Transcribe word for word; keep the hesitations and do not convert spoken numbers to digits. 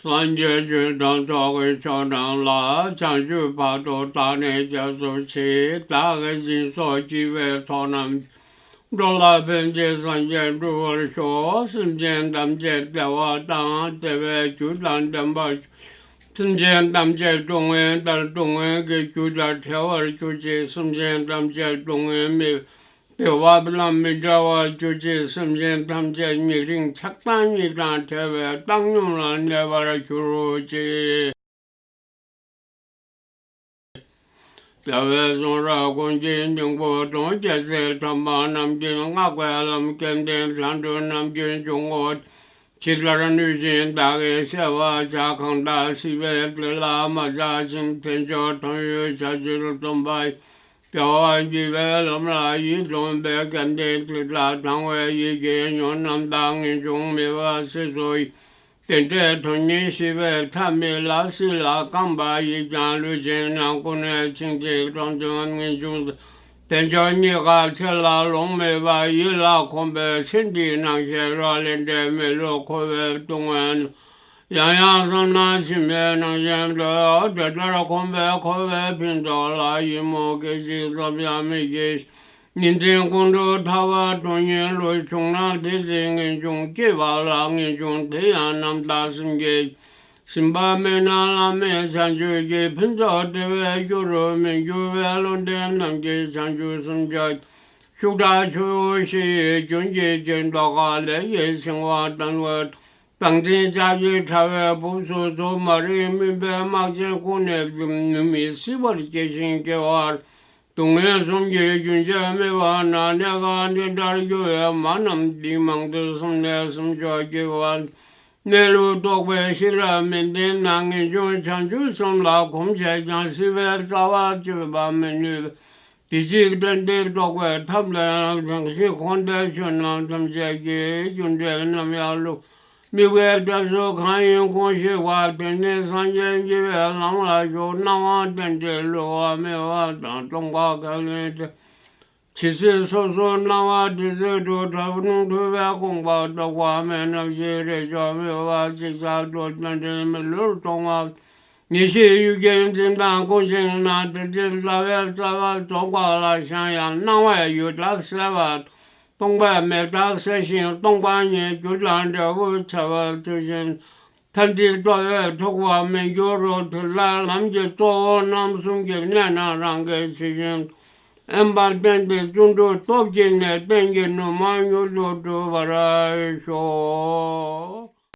སངས་རྒྱས་ཆོས་དང་ཚོགས་ཀྱི་མཆོག་རྣམས་ལ། བྱང་ཆུབ་བར་དུ་བདག་ནི་སྐྱབས་སུ་མཆི། བདག་གིས་སྦྱིན་སོགས་བགྱིས་པའི་ཚོགས་རྣམས། འགྲོ་ལ་ཕན་ཕྱིར་སངས་རྒྱས་འགྲུབ་པར་ཤོག། སེམས་ཅན་ཐམས་ཅད་བདེ་བ་དང་བདེ་བའི་རྒྱུ་དང་ལྡན་པར་ཤོག། སེམས་ཅན་ཐམས་ཅད་སྡུག་བསྔལ་དང་སྡུག་བསྔལ་གྱི་རྒྱུ་དང་བྲལ་བར་གྱུར་ཅིག། སེམས་ཅན་ཐམས་ཅད་སྡུག་བསྔལ་མེད་པའི་འོབས་དང་མི་འབྲལ་བར་གྱུར་ཅིག། སེམས་ཅན་ཐམས་ཅད་ཉེ་རིང་ཆགས་སྡང་གཉིས་དང་བྲལ་བའི་བཏང་སྙོམས་ལ་གནས་པར་གྱུར་ཅིག། རྒྱལ་བའི་གསུང་རབ་ཀུན་གྱི་སྙིང་པོ་དང་། རྒྱལ་སྲས་ཐོབ་པ་རྣམས་ཀྱིས་བསྔགས་པའི་ལམ། སྐལ་ལྡན་དགྲ་འདུལ་རྣམས་ཀྱི་འཇུག་ངོགས། ཇི་ལྟར་ནུས་བཞིན་བདག་གིས་བཤད་པར་བྱ། གང་དག་སྲིད་པའི་སྡེ་ལ་མ་ཆགས་ཤིང་། དལ་འབྱོར་དོན་ཡོད་བྱ་ཕྱིར་སྟོན་པ། དལ་བ་འཇིག་པའི་ལམ་ལ་ཡིད་རྟོན་པའི། སྐལ་ལྡན་དེ་དག་དང་བའི་ཡིད་ཀྱིས་ཉོན། རྣམ་དག་ངེས་འབྱུང་མེད་པ་སྲིད་སོགས་ཡི། དེ་འདྲའི་དོན་ཉིད་ཤེས་པའི་ཐབས་མེད་ལ། སྲིད་ལ་རྐང་པ་ཡིས་ཀྱང་ལུས་ཅན་རྣམས། ཀུན་ནས་འཆིང་བྱེད་གཏོང་དོན་ངེས་འབྱུང་དལ་འབྱོར་རྙེད་དཀའ་ཚེ་ལ་ལོང་མེད་པ། ཡིད་ལ་གོམས་པའི་ཚེ་འདིའི་སྣང་ཤས་རག་ལས་འབྲས་མེད་ལུགས། འཁོར་བའི་སྡུག་བསྔལ་ཡང་ཡང་བསམ་ན་འཆི་མེད་སྣང་ཤས་འདོད། དེ་ལྟར་གོམས་པས་འཁོར་བའི་ཕུན་ཚོགས་ལ། ཡིད་མུག་སྐད་ཅིག་ཙམ་ཡང་མི་སྐྱེ། ཉིན་མཚན་ཀུན་ཏུ་ཐར་བ་དོན་གཉེར་ལུགས། བྱུང་ན་དེ་ཚེ་ངེས་འབྱུང་སྐྱེ་བ་ལ། ངེས་འབྱུང་དེ་ཡང་རྣམ་དག་སེམས་བསྐྱེད། སེམས་པ་མེད་ན་བླ་མེད་བྱང་ཆུབ་ཀྱི། ཕུན་ཚོགས་བདེ་བའི་རྒྱུ་རུ་མི་འགྱུར་བས། བློ་ལྡན་རྣམས་ཀྱིས་བྱང་ཆུབ་སེམས་མཆོག་ཤུགས་དྲག་ཆུ་བོ་ཞིག་ཡི་རྒྱུན་གྱིས་སྐྱེ། མདོ་ཁ་ལས་ཀྱི་ཤིང་བ་དང་བ། སྟངས་འཛིན་ལྕགས་ཀྱུས་དྲ་བའི་སྦུབས་སུ་ཟུག་མ་རིག་མུན་པའི་སྨག་ཆེན་ཀུན་ནས་བསྒྲིབས། ནུབ་མི་སྲིད་པར་སྐྱེ་ཞིང་སྐྱེ་བར། སྡུག་བསྔལ་གསུམ་གྱི་རྒྱུན་ཆད་མེད་པ་ན། གནས་སྐབས་འདི་འདྲར་འགྱུར་བའི་མ་རྣམས་འདི། མང་ཐོས་བསམ་ལས་སེམས་མཆོག་སྐྱེ་བ། གནས་ལུགས་རྟོགས་པའི་ཤེས་རབ་མི་ལྡན་ན། ངེས་འབྱུང་བྱང་ཆུབ་སེམས་ལ་གོམས་བྱས་ཀྱང་། སྲིད་པའི་རྩ་བ་གཅོད་པར་མི་ནུས། དེ་ཕྱིར་རྟེན་འབྲེལ་རྟོགས་པའི་ཐབས་ལ་ཡང་། གང་ཞིག་འཁོར་འདས་ཆོས་རྣམས་ཐམས་ཅད་ཀྱི། རྒྱུ་འབྲས་རྣམ་གཡེང་བློ་དམིགས་པའི་སྐབས་སུ་གང་ཡིན་ཁོང་ཤེས་པ། དེ་ནི་སངས་རྒྱས་དགྱེས་པའི་ལམ་ལ་ཞུགས། སྣང་བ་རྟེན་འབྲེལ་བསླུ་བ་མེད་པ་དང་། སྟོང་པ་ཁས་ལེན་ཏེ། ཇི་སྲིད་སོ་སོར་སྣང་བ་དེ་སྲིད་དུ། ད་རུང་ཐུབ་པའི་དགོངས་པ་རྟོགས་པ་མེད། ནམ་ཞིག་རེས་འཇོག་མེད་པ་ཅིག་ཆར་དུ། རྟེན་འབྲེལ་མི་བསླུར་སྟོང་པ། ངེས་ཤེས་ཡུལ་ཅན་འཛིན་སྟངས་ཀུན་ཤེས་ན། དེ་ཕྱིར་རྩ་བའི་རྩ་བ་རྫོགས་པ་ལ། བཞག་ཡང་སྣང་བས་ཡུལ་དག་སེལ་བ། སྟོང་པས་མེད་དག་སེལ་ཞིང་སྟོང་པ་ཉིད། རྒྱུ་དང་འབྲས་བུ་འཆར་བར་ཚུལ་བཞིན། ཐ་དད་རྩོལ་བས་ཐུག་པར་མི་འགྱུར་རོ། དེ་ལྟར་ལམ་གྱི་གཙོ་བོ་རྣམ་གསུམ་གྱི། གནད་རྣམས་རང་གི་ཇི་བཞིན། དབེན་པར་བསྟེན་ཏེ་བརྩོན་འགྲུས་སྟོབས་བསྐྱེད་ནས། གཏན་གྱི་ནུ་མ་མྱུར་དུ་འགྲུབ་པར་ཤོག།